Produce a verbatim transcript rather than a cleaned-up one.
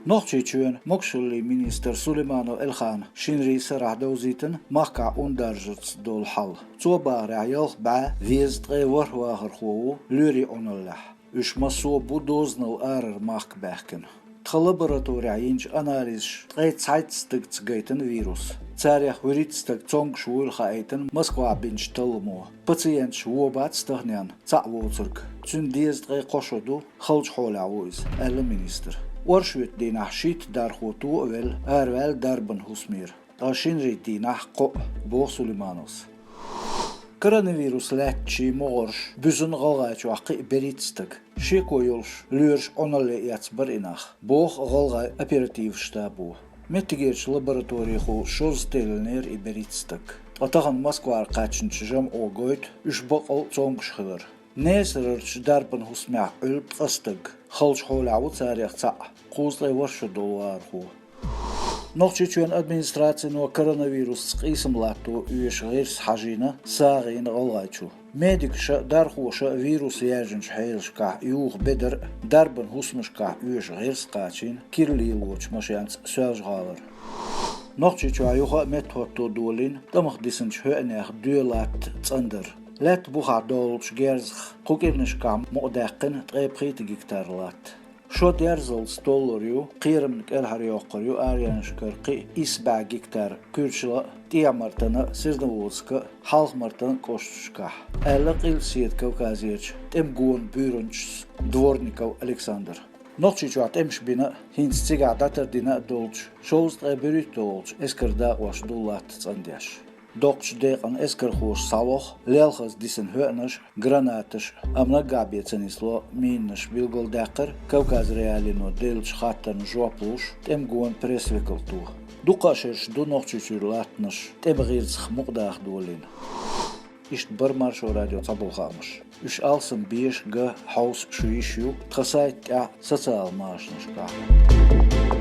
Нохчийчоьнан могашаллин министр Сулейманов Эльхан шинарин сарахь довзийтина махкахь ундаржарца долу хьал. Цо бахарехь, ялх бӀе дезткъе ворхӀ вахархо ву лоьрийн Ӏуналлехь. Уьш массо а бу дозанал арара махка баьхкина. Тхан лабораторехь йинчу анализаша ткъе цхьайтта стагца гайтина вирус. Царех вуьрхӀитта стаг цомгуш вуйла хаийтина Москвахь бинчу талламо. Пациенташ вон бац таханенна, цхьаъ воцург. Цуьнан дезткъе кхо шо ду, халчу хьолехь ву иза, аьлла министра. Оршотан дийнахь шийтта дархо тоъавелла, араваьлла дарбан хӀусамера. Ткъа шинарин дийнахь кхоъ, боху Сулеймановс. Коронавирус лаьттачийн могӀарш буьзна ГӀалгӀайчохь кхин а берхӀитта стаг. Шеко йолуш лоьраша Ӏуналле эцна бара и нах, боху гӀалгӀайн оперативан штабо. Меттигерчу лабораторехула шозза теллинера и берхӀитта стаг. Ткъа тахана Москвара кхаьчначу жамӀо гойту уьш баккъал а цомгуш хилар. Несарарчу дарбан хӀусамехь Ӏуьллу ткъа стаг, халчу хьолехь ву царех цхьаъ, кхузткъе ворхӀ шо долу вахархо. Нохчийчоьнан администрацино коронавирусца къийсам латто оьшу гӀирс хьажийна, сагӀина ГӀалгӀайчу. Медикаша а, дархоша а вирус яьржинчу хьелашкахь юха бедар а, дарбан хӀусамашкахь оьшу гӀирс а кхачийна кира лелочу машенца Соьлжа-ГӀалара. Нохчийчохь юха а меттахӀотто долийна тӀамах дисинчу хӀоьъанех доь латта цӀандар. Лаьтта бухахь доллучу герзах кху кӀирнашкахь мукъадаьккхина ткъе пхийтта гектар латта. Шо дерзалц толлур ю, кхерамна кӀелхьарйоккхур ю аренашкара кхин а исс бӀе гектар Куьрчала а, ТӀехьа-Мартана а, Серноводска а, Хьалха-Мартана а кӀошташкахь, аьлла Къилбаседа Кавказерчу тӀеман гонан буьйранчас Дворников Александра. Нохчийчохь тӀемаш бина а, хӀинца цигахь дӀатардина а долчу шовзткъе берхӀитталгӀачу эскаран дакъош ду латта цӀандеш. Доккхачу декъана эскархоша схьалоху лелхаза дисина хӀоьъанаш а, гранаташ а, амма наггахь бен ца нисло минанаш, билгалдаьккхира Кавказ.Реалиино деллачу хаттарна жоп луш тӀеман гонан пресс-векалто. Дуккха а шераш ду Нохчийчуьра латтанаш тӀеман гӀирсах мукъадаха долийна. Иштта бара Маршо радион цхьаболу хаамаш. Уьш алсам беша, га, хьовса шу йиш ю тхан сайта тӀехь а, социалан машанашкахь а.